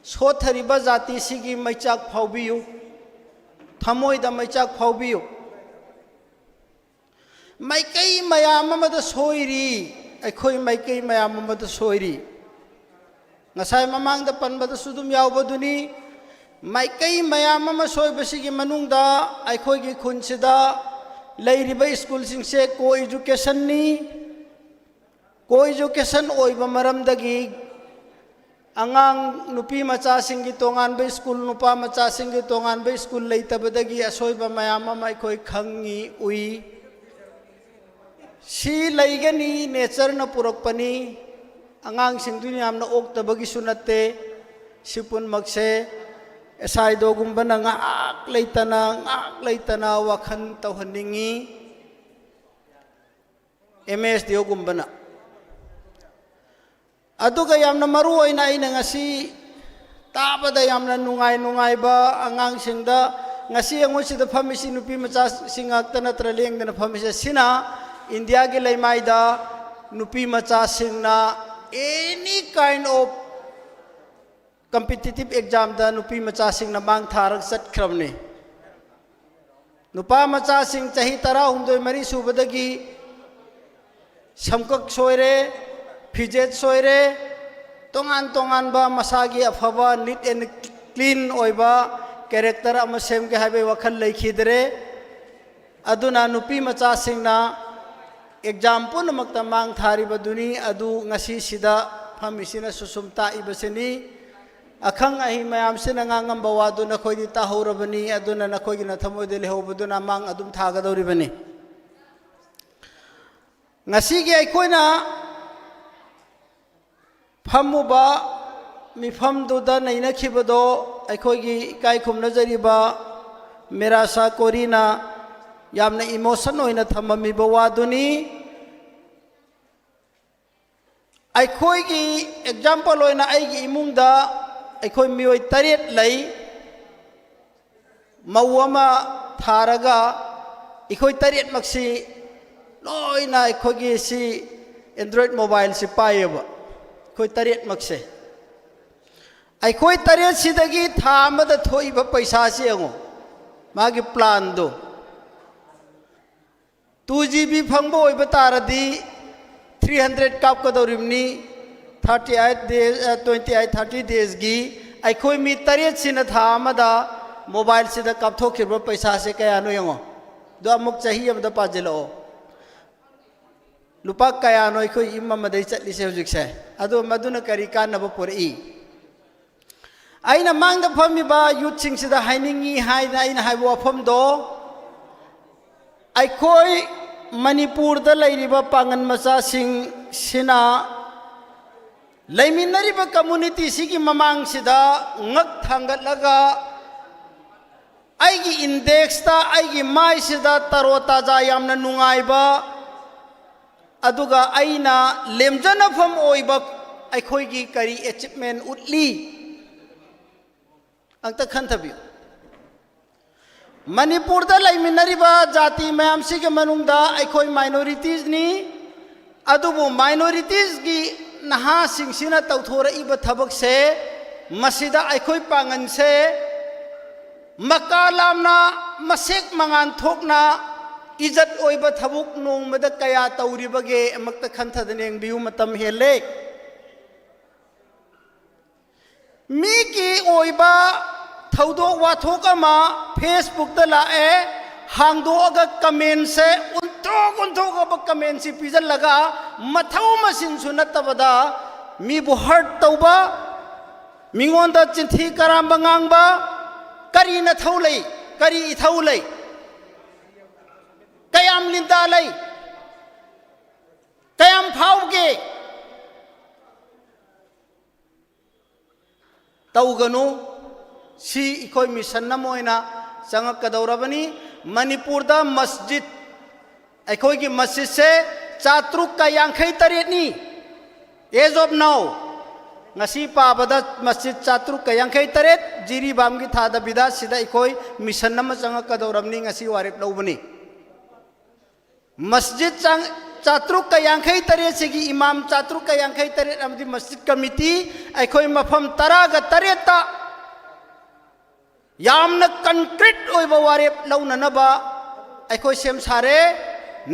ꯁꯣꯠꯊꯔꯤꯕ ꯖꯥꯇꯤꯁꯤꯒꯤ ꯃꯩꯆꯥꯛ ꯐꯥꯎꯕꯤꯌꯨ, ꯊꯃꯣꯏꯗ ꯃꯩꯆꯥꯛ ꯐꯥꯎꯕꯤꯌꯨ꯫ ꯃꯥꯏꯀꯩ ꯃꯌꯥꯝ ꯑꯃꯗ ꯁꯣꯏꯔꯤ, ꯑꯩꯈꯣꯏ ꯃꯥꯏꯀꯩ ꯃꯌꯥꯝ ꯑꯃꯗ ꯁꯣꯏꯔꯤ꯫ ꯉꯁꯥꯏ ꯃꯃꯥꯡꯗ ꯄꯟꯕꯗꯁꯨ ꯑꯗꯨꯝ ꯌꯥꯎꯕꯗꯨꯅꯤ, ꯃꯥꯏꯀꯩ ꯃꯌꯥꯝ ꯑꯃ ꯁꯣꯏꯕꯁꯤꯒꯤ ꯃꯅꯨꯡꯗ ꯑꯩꯈꯣꯏꯒꯤ ꯈꯨꯟꯁꯤꯗ ꯂꯩꯔꯤꯕ ꯁ꯭ꯀꯨꯜꯁꯤꯡꯁꯦ co-educationꯅꯤ꯫ Co-education ꯑꯣꯏꯕ ꯃꯔꯝꯗꯒꯤ ꯑꯉꯥꯡ ꯅꯨꯄꯤ ꯃꯆꯥꯁꯤꯡꯒꯤ ꯇꯣꯉꯥꯟꯕ ꯁ꯭ꯀꯨꯜ, ꯅꯨꯄꯥ ꯃꯆꯥꯁꯤꯡꯒꯤ ꯇꯣꯉꯥꯟꯕ ꯁ꯭ꯀꯨꯜ ꯂꯩꯇꯕꯗꯒꯤ ꯑꯁꯣꯏꯕ ꯃꯌꯥꯝ ꯑꯃ ꯑꯩꯈꯣꯏ ꯈꯪꯉꯤ, ꯎꯏ꯫ ꯁꯤ ꯂꯩꯒꯅꯤ, natureꯅ ꯄꯨꯔꯛꯄꯅꯤ꯫ ꯑꯉꯥꯡꯁꯤꯡꯗꯨ ꯌꯥꯝꯅ ꯑꯣꯛꯇꯕꯒꯤꯁꯨ ꯅꯠꯇꯦ꯫ ꯁꯤ ꯄꯨꯝꯅꯃꯛꯁꯦ SIDOꯒꯨꯝꯕꯅ ꯉꯥꯏꯍꯥꯛ ꯂꯩꯇꯅ, ꯉꯥꯏꯍꯥꯛ ꯂꯩꯇꯅ ꯋꯥꯈꯜ ꯇꯧꯍꯟꯅꯤꯡꯉꯤ꯫ MSDOꯒꯨꯝꯕꯅ꯫ ꯑꯗꯨꯒ ꯌꯥꯝꯅ ꯃꯔꯨ ꯑꯣꯏꯅ ꯑꯩꯅ ꯉꯁꯤ ꯇꯥꯕꯗ ꯌꯥꯝꯅ ꯅꯨꯡꯉꯥꯏ ꯅꯨꯡꯉꯥꯏꯕ ꯑꯉꯥꯡꯁꯤꯡꯗ, ꯉꯁꯤ ꯑꯩꯉꯣꯟꯁꯤꯗ ꯐꯝꯃꯤꯁꯤ ꯅꯨꯄꯤ ꯃꯆꯥꯁꯤꯡ ꯉꯥꯛꯇ ꯅꯠꯇ꯭ꯔ ꯂꯦꯡꯗꯅ ꯐꯝꯃꯤꯁꯦ, ꯁꯤꯅ ꯏꯟꯗꯤꯌꯥꯒꯤ ꯂꯩꯃꯥꯏꯗ ꯅꯨꯄꯤ ꯃꯆꯥꯁꯤꯡꯅ any kind of competitive examꯗ ꯅꯨꯄꯤ ꯃꯆꯥꯁꯤꯡꯅ ꯃꯥꯡ ꯊꯥꯔꯒ ꯆꯠꯈ꯭ꯔꯕꯅꯤ꯫ ꯅꯨꯄꯥ ꯃꯆꯥꯁꯤꯡ ꯆꯍꯤ ꯇꯔꯥꯍꯨꯝꯗꯣꯏ ꯃꯔꯤ ꯁꯨꯕꯗꯒꯤ ꯁꯝꯀꯛ ꯁꯣꯏꯔꯦ, ꯐꯤꯖꯦꯠ ꯁꯣꯏꯔꯦ, ꯇꯣꯉꯥꯟ ꯇꯣꯉꯥꯟꯕ ꯃꯁꯥꯒꯤ ꯑꯐꯕ neat and clean ꯑꯣꯏꯕ character ꯑꯃ ꯁꯦꯝꯒꯦ ꯍꯥꯏꯕꯒꯤ ꯋꯥꯈꯜ ꯂꯩꯈꯤꯗ꯭ꯔꯦ꯫ ꯑꯗꯨꯅ ꯅꯨꯄꯤ ꯃꯆꯥꯁꯤꯡꯅ exam ꯄꯨꯝꯅꯃꯛꯇ ꯃꯥꯡ ꯊꯥꯔꯤꯕꯗꯨꯅꯤ꯫ ꯑꯗꯨ ꯉꯁꯤꯁꯤꯗ ꯐꯝꯃꯤꯁꯤꯅꯁꯨ ꯁꯨꯝ ꯇꯥꯛꯏꯕꯁꯤꯅꯤ꯫ ꯑꯈꯪ ꯑꯍꯩ ꯃꯌꯥꯝꯁꯤꯅ ꯉꯥꯡꯉꯝꯕ ꯋꯥꯗꯨ ꯅꯈꯣꯏꯗꯤ ꯇꯥꯍꯧꯔꯕꯅꯤ꯫ ꯑꯗꯨꯅ ꯅꯈꯣꯏꯒꯤ ꯅꯊꯃꯣꯏꯗ ꯂꯩꯍꯧꯕꯗꯨꯅ ꯃꯥꯡ ꯑꯗꯨꯝ ꯊꯥꯒꯗꯧꯔꯤꯕꯅꯤ꯫ ꯉꯁꯤꯒꯤ ꯑꯩꯈꯣꯏꯅ ꯐꯝꯃꯨꯕ ꯃꯤꯐꯝꯗꯨꯗ ꯅꯩꯅꯈꯤꯕꯗꯣ ꯑꯩꯈꯣꯏꯒꯤ ꯏꯀꯥꯏ ꯈꯨꯝꯅꯖꯔꯤꯕ ꯃꯦꯔꯥꯁꯥ ꯀꯣꯔꯤꯅ ꯌꯥꯝꯅ emotion ꯑꯣꯏꯅ ꯊꯝꯃꯝꯃꯤꯕ ꯋꯥꯗꯨꯅꯤ꯫ ꯑꯩꯈꯣꯏꯒꯤ example ꯑꯣꯏꯅ ꯑꯩꯒꯤ ꯏꯃꯨꯡꯗ ꯑꯩꯈꯣꯏ ꯃꯤꯑꯣꯏ ꯇꯔꯦꯠ ꯂꯩ꯫ ꯃꯧ ꯑꯃ ꯊꯥꯔꯒ ꯑꯩꯈꯣꯏ ꯇꯔꯦꯠꯃꯛꯁꯤ ꯂꯣꯏꯅ ꯑꯩꯈꯣꯏꯒꯤ ꯁꯤ Android mobileꯁꯤ ꯄꯥꯏꯌꯦꯕ, ꯑꯩꯈꯣꯏ ꯇꯔꯦꯠꯃꯛꯁꯦ꯫ ꯑꯩꯈꯣꯏ ꯇꯔꯦꯠꯁꯤꯗꯒꯤ ꯊꯥ ꯑꯃꯗ ꯊꯣꯛꯏꯕ ꯄꯩꯁꯥꯁꯤ ꯌꯦꯡꯉꯣ, ꯃꯥꯒꯤ planꯗꯣ꯫ Two GB ꯐꯪꯕ ꯑꯣꯏꯕ ꯇꯥꯔꯗꯤ three hundred ꯀꯥꯞꯀꯗꯧꯔꯤꯕꯅꯤ꯫ Thirty eight days, twenty eight, thirty daysꯒꯤ ꯑꯩꯈꯣꯏ ꯃꯤ ꯇꯔꯦꯠꯁꯤꯅ ꯊꯥ ꯑꯃꯗ mobileꯁꯤꯗ ꯀꯥꯞꯊꯣꯛꯈꯤꯕ ꯄꯩꯁꯥꯁꯦ ꯀꯌꯥꯅꯣ ꯌꯦꯡꯉꯣ꯫ ꯑꯗꯣ ꯑꯃꯨꯛ ꯆꯍꯤ ꯑꯃꯗ ꯄꯥꯖꯤꯜꯂꯛꯑꯣ꯫ ꯂꯨꯄꯥ ꯀꯌꯥꯅꯣ ꯑꯩꯈꯣꯏ ꯏꯃꯨꯡ ꯑꯃꯗꯩ ꯆꯠꯂꯤꯁꯦ ꯍꯧꯖꯤꯛꯁꯦ? ꯑꯗꯣ ꯃꯗꯨꯅ ꯀꯔꯤ ꯀꯥꯟꯅꯕ ꯄꯨꯔꯛꯏ? ꯑꯩꯅ ꯃꯥꯡꯗ ꯐꯝꯃꯤꯕ youthꯁꯤꯡꯁꯤꯗ ꯍꯥꯏꯅꯤꯡꯉꯤ ꯍꯥꯏꯅ ꯑꯩꯅ ꯍꯥꯏꯕ ꯋꯥꯐꯝꯗꯣ, ꯑꯩꯈꯣꯏ ꯃꯅꯤꯄꯨꯔꯗ ꯂꯩꯔꯤꯕ ꯄꯥꯡꯒꯜ ꯃꯆꯥꯁꯤꯡꯁꯤꯅ ꯂꯩꯃꯤꯟꯅꯔꯤꯕ communityꯁꯤꯒꯤ ꯃꯃꯥꯡꯁꯤꯗ ꯉꯛ ꯊꯥꯡꯒꯠꯂꯒ ꯑꯩꯒꯤ indexꯇ, ꯑꯩꯒꯤ ꯃꯥꯏꯁꯤꯗ ꯇꯔꯣ ꯇꯥꯖꯥ ꯌꯥꯝꯅ ꯅꯨꯡꯉꯥꯏꯕ, ꯑꯗꯨꯒ ꯑꯩꯅ ꯂꯦꯝꯖꯅꯐꯝ ꯑꯣꯏꯕ ꯑꯩꯈꯣꯏꯒꯤ ꯀꯔꯤ achievement ꯎꯠꯂꯤ? ꯑꯝꯇ ꯈꯟꯊꯕꯤꯌꯨ꯫ ꯃꯅꯤꯄꯨꯔꯗ ꯂꯩꯃꯤꯟꯅꯔꯤꯕ ꯖꯥꯇꯤ ꯃꯌꯥꯝꯁꯤꯒꯤ ꯃꯅꯨꯡꯗ ꯑꯩꯈꯣꯏ minoritiesꯅꯤ꯫ ꯑꯗꯨꯕꯨ minoritiesꯀꯤ ꯅꯍꯥꯁꯤꯡꯁꯤꯅ ꯇꯧꯊꯣꯔꯛꯏꯕ ꯊꯕꯛꯁꯦ, ꯃꯁꯤꯗ ꯑꯩꯈꯣꯏ ꯄꯥꯡꯒꯜꯁꯦ ꯃꯀꯥ ꯂꯥꯝꯅ, ꯃꯁꯦꯛ ꯃꯉꯥꯟ ꯊꯣꯛꯅ ꯏꯖꯠ ꯑꯣꯏꯕ ꯊꯕꯛ ꯅꯣꯡꯃꯗ ꯀꯌꯥ ꯇꯧꯔꯤꯕꯒꯦ ꯑꯃꯨꯛꯇ ꯈꯟꯊꯗꯅ ꯌꯦꯡꯕꯤꯌꯨ, ꯃꯇꯝ ꯍꯦꯜꯂꯦ꯫ ꯃꯤꯒꯤ ꯑꯣꯏꯕ ꯊꯧꯗꯣꯛ ꯋꯥꯊꯣꯛ ꯑꯃ Facebookꯇ ꯂꯥꯛꯑꯦ, ꯍꯥꯡꯗꯣꯛꯑꯒ commentꯁꯦ ꯑꯣꯟꯊꯣꯛ ꯑꯣꯟꯊꯣꯛꯑꯕ commentꯁꯤ ꯄꯤꯖꯜꯂꯒ ꯃꯊꯧ ꯃꯁꯤꯟꯁꯨ ꯅꯠꯇꯕꯗ ꯃꯤꯕꯨ hurt ꯇꯧꯕ, ꯃꯤꯉꯣꯟꯗ ꯆꯤꯟꯊꯤ ꯀꯔꯥꯝꯕ ꯉꯥꯡꯕ, ꯀꯔꯤ ꯅꯊꯧ ꯂꯩ? ꯀꯔꯤ ꯏꯊꯧ ꯂꯩ? ꯀꯌꯥꯝ ꯂꯤꯟꯗꯥ ꯂꯩ? ꯀꯌꯥꯝ ꯐꯥꯎꯒꯦ? ꯇꯧꯒꯅꯨ꯫ ꯁꯤ ꯑꯩꯈꯣꯏ ꯃꯤꯁꯟ ꯑꯃ ꯑꯣꯏꯅ ꯆꯪꯉꯛꯀꯗꯧꯔꯕꯅꯤ꯫ ꯃꯅꯤꯄꯨꯔꯗ ꯃꯁꯖꯤꯗ, ꯑꯩꯈꯣꯏꯒꯤ ꯃꯁꯖꯤꯗꯁꯦ ꯆꯥꯇ꯭ꯔꯨꯛꯀ ꯌꯥꯡꯈꯩ ꯇꯔꯦꯠꯅꯤ꯫ As of now, ꯉꯁꯤ ꯄꯥꯕꯗ ꯃꯁꯖꯤꯗ ꯆꯥꯇ꯭ꯔꯨꯛꯀ ꯌꯥꯡꯈꯩ ꯇꯔꯦꯠ, ꯖꯤꯔꯤꯕꯥꯝꯒꯤ ꯊꯥꯗꯕꯤꯗ ꯁꯤꯗ ꯑꯩꯈꯣꯏ ꯃꯤꯁꯟ ꯑꯃ ꯆꯪꯉꯛꯀꯗꯧꯔꯕꯅꯤ꯫ ꯉꯁꯤ ꯋꯥꯔꯦꯞ ꯂꯧꯕꯅꯤ꯫ ꯃꯁꯖꯤꯗ ꯆꯥꯡ-, ꯆꯥꯇ꯭ꯔꯨꯛꯀ ꯌꯥꯡꯈꯩ ꯇꯔꯦꯠꯁꯤꯒꯤ ꯏꯃꯥꯝ ꯆꯥꯇ꯭ꯔꯨꯛꯀ ꯌꯥꯡꯈꯩ ꯇꯔꯦꯠ ꯑꯃꯗꯤ ꯃꯁꯖꯤꯗ ꯀꯃꯤꯇꯤ ꯑꯩꯈꯣꯏ ꯃꯐꯝ ꯇꯔꯥꯒ ꯇꯔꯦꯠꯇ ꯌꯥꯝꯅ concrete ꯑꯣꯏꯕ ꯋꯥꯔꯦꯞ ꯂꯧꯅꯅꯕ ꯑꯩꯈꯣꯏ ꯁꯦꯝ ꯁꯥꯔꯦ꯫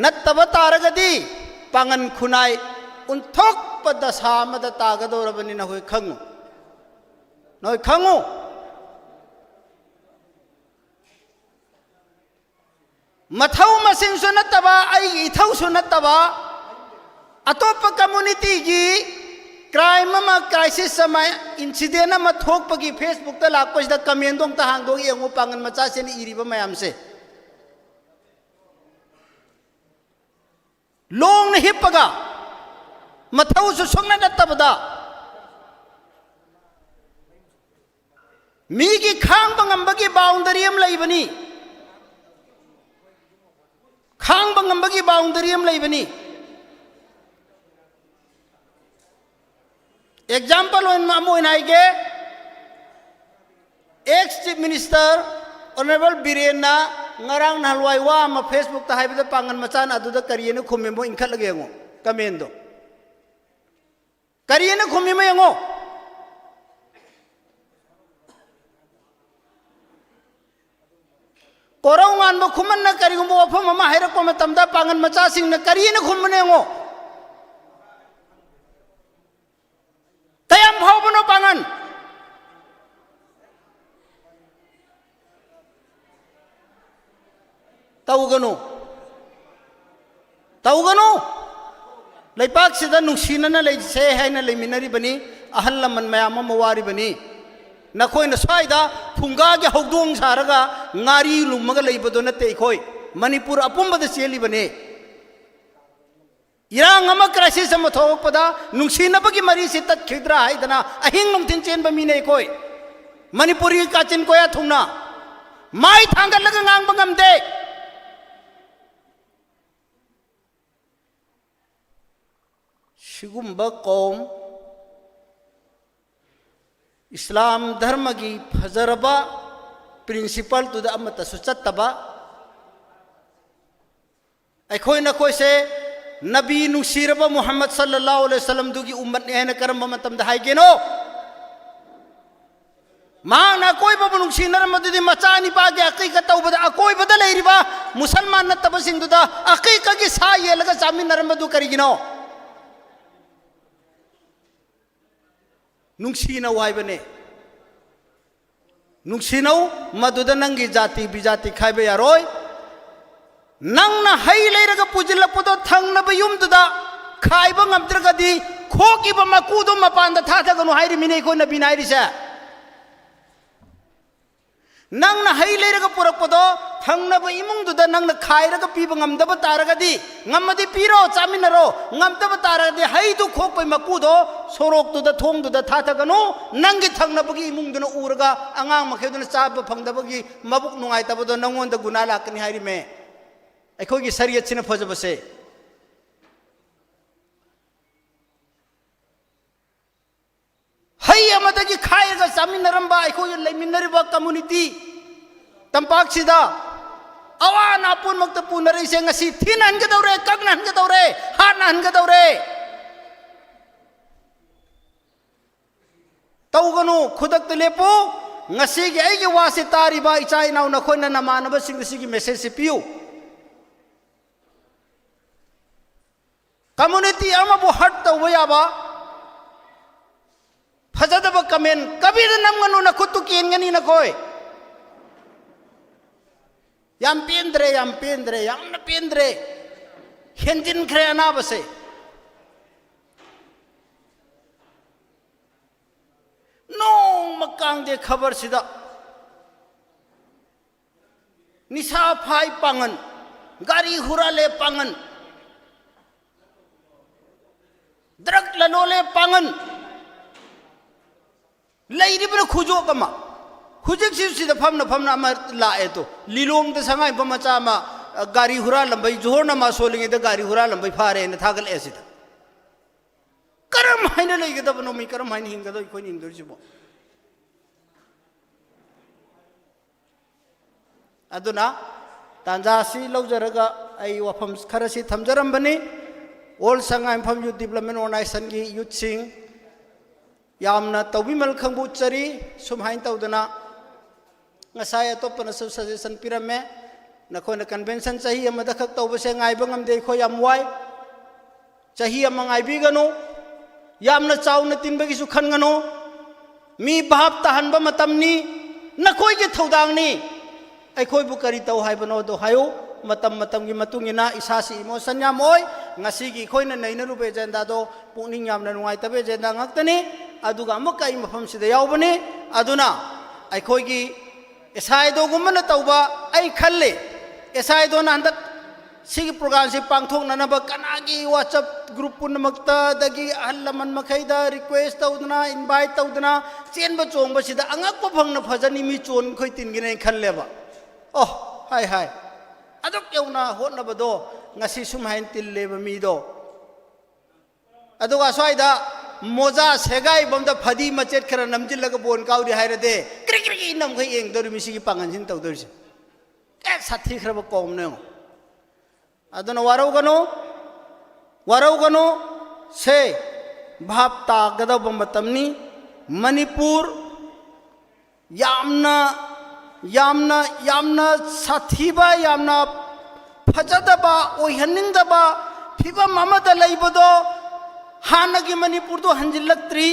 ꯅꯠꯇꯕ ꯇꯥꯔꯒꯗꯤ ꯄꯥꯉꯟ ꯈꯨꯟꯅꯥꯏ ꯑꯣꯟꯊꯣꯛꯄ ꯗꯁꯥ ꯑꯃꯗ ꯇꯥꯒꯗꯧꯔꯕꯅꯤ꯫ ꯅꯈꯣꯏ ꯈꯪꯉꯨ, ꯅꯈꯣꯏ ꯈꯪꯉꯨ꯫ ꯃꯊꯧ ꯃꯁꯤꯡꯁꯨ ꯅꯠꯇꯕ, ꯑꯩꯒꯤ ꯏꯊꯧꯁꯨ ꯅꯠꯇꯕ, ꯑꯇꯣꯞꯄ communityꯒꯤ crime ꯑꯃ, crisis ꯑꯃ, incident ꯑꯃ ꯊꯣꯛꯄꯒꯤ Facebookꯇ ꯂꯥꯛꯄꯁꯤꯗ commentꯗꯣ ꯑꯝꯇ ꯍꯥꯡꯗꯣꯛ ꯌꯦꯡꯉꯨ, ꯄꯥꯡꯒꯜ ꯃꯆꯥꯁꯤꯅ ꯏꯔꯤꯕ ꯃꯌꯥꯝꯁꯦ꯫ ꯂꯣꯡꯅ ꯍꯤꯞꯄꯒ, ꯃꯊꯧꯁꯨ ꯁꯨꯡꯅ ꯅꯠꯇꯕꯗ, ꯃꯤꯒꯤ ꯈꯥꯡꯕ ꯉꯝꯕꯒꯤ boundary ꯑꯃ ꯂꯩꯕꯅꯤ꯫ ꯈꯥꯡꯕ ꯉꯝꯕꯒꯤ boundary ꯑꯃ ꯂꯩꯕꯅꯤ꯫ Example ꯑꯣꯏꯅ, ꯑꯃ ꯑꯣꯏꯅ ꯍꯥꯏꯒꯦ, ex Chief Minister Honourable ꯕꯤꯔꯦꯟꯅ ꯉꯔꯥꯡ ꯅꯍꯥꯟꯋꯥꯏ ꯋꯥ ꯑꯃ Facebookꯇ ꯍꯥꯏꯕꯗ ꯄꯥꯡꯒꯜ ꯃꯆꯥꯅ ꯑꯗꯨꯗ ꯀꯔꯤꯅ ꯈꯨꯝꯃꯤꯕꯣ ꯏꯟꯈꯠꯂꯒ ꯌꯦꯡꯉꯣ commentꯗꯣ꯫ ꯀꯔꯤꯅ ꯈꯨꯝꯃꯤꯃꯣ ꯌꯦꯡꯉꯣ꯫ ꯀꯣꯔꯧ ꯉꯥꯟꯕ ꯈꯨꯃꯟꯅ ꯀꯔꯤꯒꯨꯝꯕ ꯋꯥꯐꯝ ꯑꯃ ꯍꯥꯏꯔꯛꯄ ꯃꯇꯝꯗ ꯄꯥꯡꯒꯜ ꯃꯆꯥꯁꯤꯡꯅ ꯀꯔꯤꯅ ꯈꯨꯝꯕꯅꯣ ꯌꯦꯡꯉꯣ꯫ ꯀꯌꯥꯝ ꯐꯥꯎꯕꯅꯣ ꯄꯥꯡꯒꯜ? ꯇꯧꯒꯅꯨ, ꯇꯧꯒꯅꯨ꯫ ꯂꯩꯄꯥꯛꯁꯤꯗ ꯅꯨꯡꯁꯤꯅꯅ ꯂꯩꯁꯦ ꯍꯥꯏꯅ ꯂꯩꯃꯤꯟꯅꯔꯤꯕꯅꯤ꯫ ꯑꯍꯜ ꯂꯃꯟ ꯃꯌꯥꯝ ꯑꯃ ꯋꯥꯔꯤꯕꯅꯤ꯫ ꯅꯈꯣꯏꯅ ꯁ꯭ꯋꯥꯏꯗ ꯐꯨꯡꯒꯥꯒꯤ ꯍꯧꯗꯣꯡ ꯁꯥꯔꯒ ꯉꯥꯔꯤ ꯂꯨꯝꯃꯒ ꯂꯩꯕꯗꯣ ꯅꯠꯇꯦ꯫ ꯑꯩꯈꯣꯏ ꯃꯅꯤꯄꯨꯔ ꯑꯄꯨꯝꯕꯗ ꯆꯦꯜꯂꯤꯕꯅꯤ꯫ ꯏꯔꯥꯡ ꯑꯃ, crisis ꯑꯃ ꯊꯣꯛꯂꯛꯄꯗ ꯅꯨꯡꯁꯤꯅꯕꯒꯤ ꯃꯔꯤꯁꯤ ꯇꯠꯈꯤꯗ꯭ꯔꯥ ꯍꯥꯏꯗꯅ ꯑꯍꯤꯡ ꯅꯨꯡꯊꯤꯜ ꯆꯦꯟꯕ ꯃꯤꯅꯦ ꯑꯩꯈꯣꯏ꯫ ꯃꯅꯤꯄꯨꯔꯤ ꯀꯥꯆꯤꯟ ꯀꯣꯌꯥ ꯊꯨꯡꯅ ꯃꯥꯏ ꯊꯥꯡꯒꯠꯂꯒ ꯉꯥꯡꯕ ꯉꯝꯗꯦ꯫ ꯁꯤꯒꯨꯝꯕ ꯀꯧꯝ, ꯏꯁꯂꯥꯝ ꯙꯔꯃꯒꯤ ꯐꯖꯔꯕ principle ꯗꯨꯗ ꯑꯃꯠꯇꯁꯨ ꯆꯠꯇꯕ, ꯑꯩꯈꯣꯏ ꯅꯈꯣꯏꯁꯦ ꯅꯕꯤ ꯅꯨꯡꯁꯤꯔꯕ ꯃꯨꯍꯝꯃꯗ ꯁꯜꯂꯜꯂꯥꯍꯨ ꯑꯂꯩꯍꯤ ꯋꯁꯜꯂꯝꯗꯨꯒꯤ ꯎꯝꯃꯠꯅꯤ ꯍꯥꯏꯅ ꯀꯔꯝꯕ ꯃꯇꯝꯗ ꯍꯥꯏꯒꯦꯅꯣ? ꯃꯍꯥꯛꯅ ꯑꯀꯣꯏꯕꯕꯨ ꯅꯨꯡꯁꯤꯅꯔꯝꯕꯗꯨꯗꯤ ꯃꯆꯥ ꯅꯤꯄꯥꯒꯤ ꯑꯀꯤꯀ ꯇꯧꯕꯗ ꯑꯀꯣꯏꯕꯗ ꯂꯩꯔꯤꯕ ꯃꯨꯁꯜꯃꯥꯟ ꯅꯠꯇꯕꯁꯤꯡꯗꯨꯗ ꯑꯀꯤꯀꯒꯤ ꯁꯥ ꯌꯦꯜꯂꯒ ꯆꯥꯃꯤꯟꯅꯔꯝꯕꯗꯨ ꯀꯔꯤꯒꯤꯅꯣ? ꯅꯨꯡꯁꯤꯅꯧ ꯍꯥꯏꯕꯅꯦ꯫ ꯅꯨꯡꯁꯤꯅꯧ, ꯃꯗꯨꯗ ꯅꯪꯒꯤ ꯖꯥꯇꯤ ꯕꯤꯖꯥꯇꯤ ꯈꯥꯏꯕ ꯌꯥꯔꯣꯏ꯫ ꯅꯪꯅ ꯍꯩ ꯂꯩꯔꯒ ꯄꯨꯁꯤꯜꯂꯛꯄꯗꯣ ꯊꯪꯅꯕ ꯌꯨꯝꯗꯨꯗ ꯈꯥꯏꯕ ꯉꯝꯗ꯭ꯔꯒꯗꯤ ꯈꯣꯛꯏꯕ ꯃꯀꯨꯗꯣ ꯃꯄꯥꯟꯗ ꯊꯥꯊꯒꯅꯨ ꯍꯥꯏꯔꯤꯃꯤꯅꯦ ꯑꯩꯈꯣꯏ ꯅꯕꯤꯅ ꯍꯥꯏꯔꯤꯁꯦ꯫ ꯅꯪꯅ ꯍꯩ ꯂꯩꯔꯒ ꯄꯨꯔꯛꯄꯗꯣ ꯊꯪꯅꯕ ꯏꯃꯨꯡꯗꯨꯗ ꯅꯪꯅ ꯈꯥꯏꯔꯒ ꯄꯤꯕ ꯉꯝꯗꯕ ꯇꯥꯔꯒꯗꯤ, ꯉꯝꯃꯗꯤ ꯄꯤꯔꯣ, ꯆꯥꯃꯤꯟꯅꯔꯣ, ꯉꯝꯗꯕ ꯇꯥꯔꯒꯗꯤ ꯍꯩꯗꯨ ꯈꯣꯛꯄꯩ ꯃꯀꯨꯗꯣ ꯁꯣꯔꯣꯛꯇꯨꯗ, ꯊꯣꯡꯗꯨꯗ ꯊꯥꯊꯒꯅꯨ꯫ ꯅꯪꯒꯤ ꯊꯪꯅꯕꯒꯤ ꯏꯃꯨꯡꯗꯨꯅ ꯎꯔꯒ ꯑꯉꯥꯡ ꯃꯈꯩꯗꯨꯅ ꯆꯥꯕ ꯐꯪꯗꯕꯒꯤ ꯃꯕꯨꯛ ꯅꯨꯡꯉꯥꯏꯇꯕꯗꯣ ꯅꯪꯉꯣꯟꯗ ꯒꯨꯅꯥ ꯂꯥꯛꯀꯅꯤ ꯍꯥꯏꯔꯤꯃꯦ꯫ ꯑꯩꯈꯣꯏꯒꯤ ꯁꯔꯤꯌꯠꯁꯤꯅ ꯐꯖꯕꯁꯦ꯫ ꯍꯩ ꯑꯃꯗꯒꯤ ꯈꯥꯏꯔꯒ ꯆꯥꯃꯤꯟꯅꯔꯝꯕ ꯑꯩꯈꯣꯏꯒ ꯂꯩꯃꯤꯟꯅꯔꯤꯕ community, ꯇꯝꯄꯥꯛꯁꯤꯗ ꯑꯋꯥ ꯑꯅꯥ ꯄꯨꯝꯅꯃꯛꯇ ꯄꯨꯅꯔꯤꯁꯦ ꯉꯁꯤ ꯊꯤꯅ ꯍꯟꯒꯗꯧꯔꯦ, ꯀꯛꯅ ꯍꯟꯒꯗꯧꯔꯦ, ꯍꯥꯠꯅ ꯍꯟꯒꯗꯧꯔꯦ꯫ ꯇꯧꯒꯅꯨ, ꯈꯨꯗꯛꯇ ꯂꯦꯞꯄꯨ꯫ ꯉꯁꯤꯒꯤ ꯑꯩꯒꯤ ꯋꯥꯁꯦ ꯇꯥꯔꯤꯕ ꯏꯆꯥ ꯏꯅꯥꯎ ꯅꯈꯣꯏꯅ ꯅꯃꯥꯟꯅꯕꯁꯤꯡꯗ ꯁꯤꯒꯤ message ꯁꯦ ꯄꯤꯌꯨ꯫ Community ꯑꯃꯕꯨ hurt ꯇꯧꯕ ꯌꯥꯕ ꯐꯖꯗꯕ comment ꯀꯕꯤꯗ ꯅꯝꯒꯅꯨ, ꯅꯈꯨꯠꯇꯨ ꯀꯦꯟꯒꯅꯤ ꯅꯈꯣꯏ꯫ ꯌꯥꯝ ꯄꯦꯟꯗ꯭ꯔꯦ, ꯌꯥꯝ ꯄꯦꯟꯗ꯭ꯔꯦ, ꯌꯥꯝꯅ ꯄꯦꯟꯗ꯭ꯔꯦ꯫ ꯍꯦꯟꯖꯤꯟꯈ꯭ꯔꯦ ꯑꯅꯥꯕꯁꯦ꯫ ꯅꯣꯡꯃ ꯀꯥꯡꯗꯦ ꯈꯕꯔꯁꯤꯗ ꯅꯤꯁꯥ ꯐꯥꯏ ꯄꯥꯡꯒꯟ, ꯒꯥꯔꯤ ꯍꯨꯔꯥꯜꯂꯦ ꯄꯥꯡꯒꯟ, drug ꯂꯂꯣꯜꯂꯦ ꯄꯥꯡꯒꯟ, ꯂꯩꯔꯤꯕꯅ ꯈꯨꯖꯣꯛ ꯑꯃ꯫ ꯍꯧꯖꯤꯛꯁꯤ ꯁꯤꯗ ꯐꯝꯅ ꯐꯝꯅ ꯑꯃ ꯂꯥꯛꯑꯦ ꯇꯣ, ꯂꯤꯂꯣꯡꯗ ꯁꯉꯥꯏꯌꯨꯝꯐꯝ ꯃꯆꯥ ꯑꯃ, ꯑ, ꯒꯥꯔꯤ ꯍꯨꯔꯥꯜꯂꯝꯕꯩ, ꯖꯣꯍꯣꯔ ꯅꯃꯥꯖ ꯁꯣꯜꯂꯤꯉꯩꯗ ꯒꯥꯔꯤ ꯍꯨꯔꯥꯜꯂꯝꯕꯩ ꯐꯥꯔꯦꯅ ꯊꯥꯒꯠꯂꯛꯑꯦ ꯁꯤꯗ꯫ ꯀꯔꯝ ꯍꯥꯏꯅ ꯂꯩꯒꯗꯕꯅꯣ? ꯃꯤ ꯀꯔꯝ ꯍꯥꯏꯅ ꯍꯤꯡꯒꯗꯕ ꯑꯩꯈꯣꯏꯅ ꯍꯤꯡꯗꯣꯔꯤꯁꯤꯕꯣ? ꯑꯗꯨꯅ ꯇꯥꯟꯖꯥ ꯑꯁꯤ ꯂꯧꯖꯔꯒ ꯑꯩ ꯋꯥꯐꯝ ꯈꯔꯁꯤ ꯊꯝꯖꯔꯝꯕꯅꯤ꯫ ꯑꯣꯜ ꯁꯉꯥꯏꯌꯨꯝꯐꯝ ꯌꯨꯠ ꯗꯤꯕ꯭ꯂꯞꯃꯦꯟ ꯑꯣꯔꯒꯅꯥꯏꯖꯦꯁꯟꯒꯤ ꯌꯨꯠꯁꯤꯡ ꯌꯥꯝꯅ ꯇꯧꯕꯤꯃꯜ ꯈꯪꯕꯨ ꯎꯠꯆꯔꯤ꯫ ꯁꯨꯃꯥꯏꯅ ꯇꯧꯗꯅ ꯉꯁꯥꯏ ꯑꯇꯣꯞꯄꯅꯁꯨ ꯁꯖꯦꯁꯟ ꯄꯤꯔꯝꯃꯦ, ꯅꯈꯣꯏꯅ ꯀꯟꯚꯦꯟꯁꯟ ꯆꯍꯤ ꯑꯃꯗ ꯈꯛ ꯇꯧꯕꯁꯦ ꯉꯥꯏꯕ ꯉꯝꯗꯦ, ꯑꯩꯈꯣꯏ ꯌꯥꯝ ꯋꯥꯏ꯫ ꯆꯍꯤ ꯑꯃ ꯉꯥꯏꯕꯤꯒꯅꯨ, ꯌꯥꯝꯅ ꯆꯥꯎꯅ ꯇꯤꯟꯕꯒꯤꯁꯨ ꯈꯟꯒꯅꯨ꯫ ꯃꯤ ꯚꯥꯞ ꯇꯥꯍꯟꯕ ꯃꯇꯝꯅꯤ, ꯅꯈꯣꯏꯒꯤ ꯊꯧꯗꯥꯡꯅꯤ꯫ ꯑꯩꯈꯣꯏꯕꯨ ꯀꯔꯤ ꯇꯧ ꯍꯥꯏꯕꯅꯣꯗꯣ ꯍꯥꯏꯌꯨ꯫ ꯃꯇꯝ ꯃꯇꯝꯒꯤ ꯃꯇꯨꯡ ꯏꯟꯅ ꯏꯁꯥꯁꯤ ꯏꯃꯣꯁꯟ ꯌꯥꯝ ꯑꯣꯏ꯫ ꯉꯁꯤꯒꯤ ꯑꯩꯈꯣꯏꯅ ꯅꯩꯅꯔꯨꯕ ꯑꯦꯖꯦꯟꯗꯥꯗꯣ ꯄꯨꯛꯅꯤꯡ ꯌꯥꯝꯅ ꯅꯨꯡꯉꯥꯏꯇꯕ ꯑꯦꯖꯦꯟꯗꯥ ꯉꯥꯛꯇꯅꯤ꯫ ꯑꯗꯨꯒ ꯑꯃꯨꯛꯀ ꯑꯩ ꯃꯐꯝꯁꯤꯗ ꯌꯥꯎꯕꯅꯤ꯫ ꯑꯗꯨꯅ ꯑꯩꯈꯣꯏꯒꯤ ꯑꯦꯁꯥꯏꯗꯣꯒꯨꯝꯕꯅ ꯇꯧꯕ ꯑꯩ ꯈꯜꯂꯤ꯫ ꯑꯦꯁꯥꯏꯗꯣꯅ ꯍꯟꯗꯛ ꯁꯤꯒꯤ ꯄ꯭ꯔꯣꯒ꯭ꯔꯥꯝꯁꯤ ꯄꯥꯡꯊꯣꯛꯅꯅꯕ ꯀꯅꯥꯒꯤ WhatsApp ꯒ꯭ꯔꯨꯞ ꯄꯨꯝꯅꯃꯛꯇ, ꯑꯗꯒꯤ ꯑꯍꯜ ꯂꯃꯟ ꯃꯈꯩꯗ ꯔꯤꯀ꯭ꯋꯦꯁ ꯇꯧꯗꯅ, ꯏꯟꯚꯥꯏꯠ ꯇꯧꯗꯅ ꯆꯦꯟꯕ ꯆꯣꯡꯕꯁꯤꯗ ꯑꯉꯛꯄ ꯐꯪꯅ ꯐꯖꯅꯤ, ꯃꯤ ꯆꯣꯟ ꯑꯩꯈꯣꯏ ꯇꯤꯟꯒꯅꯦꯅ ꯈꯜꯂꯦꯕ꯫ ꯑꯣ, ꯍꯥꯏ ꯍꯥꯏ, ꯑꯗꯨꯛ ꯌꯧꯅ ꯍꯣꯠꯅꯕꯗꯣ ꯉꯁꯤ ꯁꯨꯝ ꯍꯥꯏꯅ ꯇꯤꯜꯂꯦꯕ ꯃꯤꯗꯣ꯫ ꯑꯗꯨꯒ ꯑꯁ꯭ꯋꯥꯏꯗ ꯃꯣꯖꯥ ꯁꯦꯒꯥꯏꯕ ꯑꯝꯗ ꯐꯗꯤ ꯃꯆꯦꯠ ꯈꯔ ꯅꯝꯖꯤꯜꯂꯒ ꯕꯣꯟ ꯀꯥꯎꯔꯤ ꯍꯥꯏꯔꯗꯤ ꯀ꯭ꯔꯤꯛ ꯀ꯭ꯔꯤꯛ ꯏꯅꯝꯈꯩ ꯌꯦꯡꯗꯧꯔꯤ ꯃꯤ ꯁꯤꯒꯤ ꯄꯥꯡꯒꯜꯁꯤꯅ ꯇꯧꯗꯧꯔꯤꯁꯦ꯫ ꯀꯌꯥ ꯁꯥꯊꯤꯈ꯭ꯔꯕ ꯀꯧꯝꯅꯣ ꯌꯦꯡꯉꯣ꯫ ꯑꯗꯨꯅ ꯋꯥꯔꯧꯒꯅꯨ, ꯋꯥꯔꯧꯒꯅꯨ꯫ ꯁꯦ, ꯚꯥꯞ ꯇꯥꯒꯗꯧꯕ ꯃꯇꯝꯅꯤ꯫ ꯃꯅꯤꯄꯨꯔ ꯌꯥꯝꯅ, ꯌꯥꯝꯅ, ꯌꯥꯝꯅ ꯁꯥꯊꯤꯕ, ꯌꯥꯝꯅ ꯐꯖꯗꯕ, ꯑꯣꯏꯍꯟꯅꯤꯡꯗꯕ ꯐꯤꯕꯝ ꯑꯃꯗ ꯂꯩꯕꯗꯣ, ꯍꯥꯟꯅꯒꯤ ꯃꯅꯤꯄꯨꯔꯗꯣ ꯍꯟꯖꯤꯜꯂꯛꯇ꯭ꯔꯤ꯫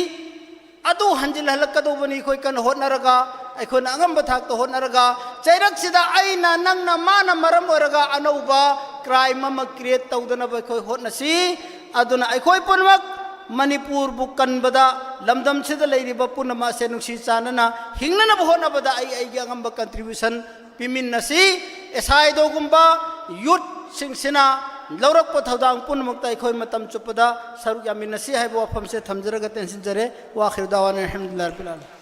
ꯑꯗꯨ ꯍꯟꯖꯤꯜꯍꯜꯂꯛꯀꯗꯧꯕꯅꯤ ꯑꯩꯈꯣꯏ ꯀꯟꯅ ꯍꯣꯠꯅꯔꯒ, ꯑꯩꯈꯣꯏꯅ ꯑꯉꯝꯕ ꯊꯥꯛꯇ ꯍꯣꯠꯅꯔꯒ, ꯆꯩꯔꯛꯁꯤꯗ ꯑꯩꯅ, ꯅꯪꯅ, ꯃꯥꯅ ꯃꯔꯝ ꯑꯣꯏꯔꯒ ꯑꯅꯧꯕ ꯀ꯭ꯔꯥꯏꯝ ꯑꯃ ꯀ꯭ꯔꯤꯌꯦꯠ ꯇꯧꯗꯅꯕ ꯑꯩꯈꯣꯏ ꯍꯣꯠꯅꯁꯤ꯫ ꯑꯗꯨꯅ ꯑꯩꯈꯣꯏ ꯄꯨꯝꯅꯃꯛ ꯃꯅꯤꯄꯨꯔꯕꯨ ꯀꯟꯕꯗ, ꯂꯝꯗꯝꯁꯤꯗ ꯂꯩꯔꯤꯕ ꯄꯨꯝꯅꯃꯛ ꯑꯁꯦ ꯅꯨꯡꯁꯤ ꯆꯥꯟꯅꯅ ꯍꯤꯡꯅꯅꯕ ꯍꯣꯠꯅꯕꯗ ꯑꯩ ꯑꯩꯒꯤ ꯑꯉꯝꯕ ꯀꯟꯇ꯭ꯔꯤꯕ꯭ꯌꯨꯁꯟ ꯄꯤꯃꯤꯟꯅꯁꯤ꯫ ꯑꯦꯁꯥꯏꯗꯣꯒꯨꯝꯕ ꯌꯨꯠꯁꯤꯡꯁꯤꯅ ꯂꯧꯔꯛꯄ ꯊꯧꯗꯥꯡ ꯄꯨꯝꯅꯃꯛꯇ ꯑꯩꯈꯣꯏ ꯃꯇꯝ ꯆꯨꯞꯄꯗ ꯁꯔꯨꯛ ꯌꯥꯃꯤꯟꯅꯁꯤ ꯍꯥꯏꯕ ꯋꯥꯐꯝꯁꯦ ꯊꯝꯖꯔꯒ ꯇꯦꯟꯁꯤꯟꯖꯔꯦ꯫ ꯋꯥꯈꯤꯔ ꯗꯥꯋꯥꯅ ꯑꯜꯍꯝꯗꯨꯂꯤꯜꯂꯥꯍꯤ ꯔꯕꯤꯜ ꯑꯥꯂꯃꯤꯟ꯫